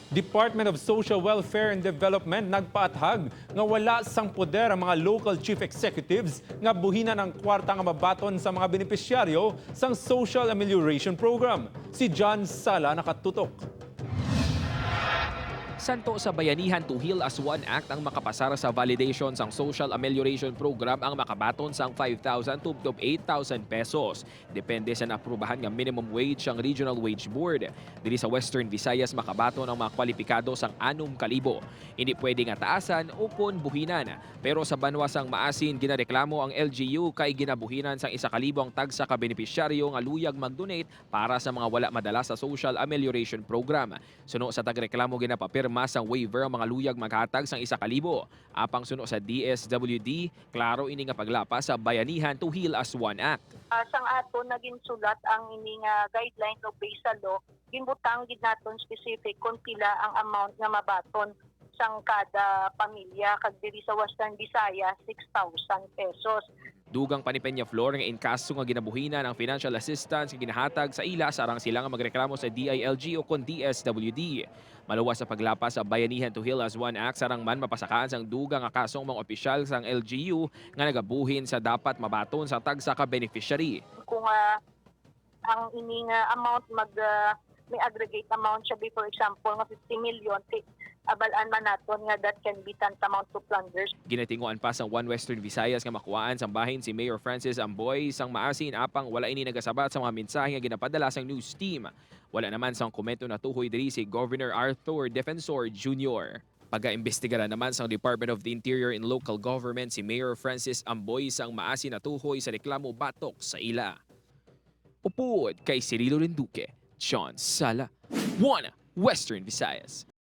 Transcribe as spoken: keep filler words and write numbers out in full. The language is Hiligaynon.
Department of Social Welfare and Development nagpaathag nga wala sang poder ang mga local chief executives nga buhinan ang kwarta nga mabaton sa mga benepisyaryo sang Social Amelioration Program. Si John Sala nakatutok. Santo sa Bayanihan to Heal as One Act ang makapasar sa validation sang Social Amelioration Program ang makabaton sang five thousand to eight thousand pesos. Depende sa naaprubahan nga minimum wage sang Regional Wage Board. Diri sa Western Visayas makabaton ang mga kwalipikado sang anom ka libo. Hindi pwede nga taasan o kon buhinan. Pero sa banwa sang Maasin, ginareklamo ang L G U kay ginabuhinan sang isa ka libo ang tagsa ka benepisyaryo nga luyag mag-donate para sa mga wala madala sa Social Amelioration Program. Suno sa tagreklamo, ginapapirma sang waiver ang mga luyag maghatag sang isa ka libo. Apang suno sa D S W D, klaro ini nga paglapas sa Bayanihan to Heal as One Act. Ah, sang aton na ginsulat ang ini nga guideline o base sa law, ginbutang gid naton specific kung pila ang amount nga mabaton sang kada pamilya, kag diri sa Western Visayas, six thousand pesos. Dugang pa ni Peñaflor nga in kaso nga ginabuhinan ang financial assistance nga ginahatag sa ila, sarang sila nga magreklamo sa D I L G o kon D S W D. Maluwas sa paglapas sa Bayanihan to Heal as One Act, sarang man mapasakaan sang dugang nga kaso ang mga opisyal sang L G U nga nagabuhin sa dapat mabaton sa tagsa ka beneficiary. Kung ah, ang ini nga amount mag ah, may aggregate amount siya be, for example, nga fifty million, ti abal-an man naton nga that can be tantamount to plunders. Ginatinguan pa sang One Western Visayas nga makuhaan sang bahin si Mayor Francis Amboy sang Maasin, apang wala ini nagasabat sa mga mensahe nga ginapadala sang news team. Wala naman sang komento natuhoy diri si Governor Arthur Defensor Junior. Pagaimbestigaran naman sang Department of the Interior and Local Government si Mayor Francis Amboy sang Maasin natuhoy sa reklamo batok sa ila. Upod kay Cirilo Rinduque, John Sala, One Western Visayas.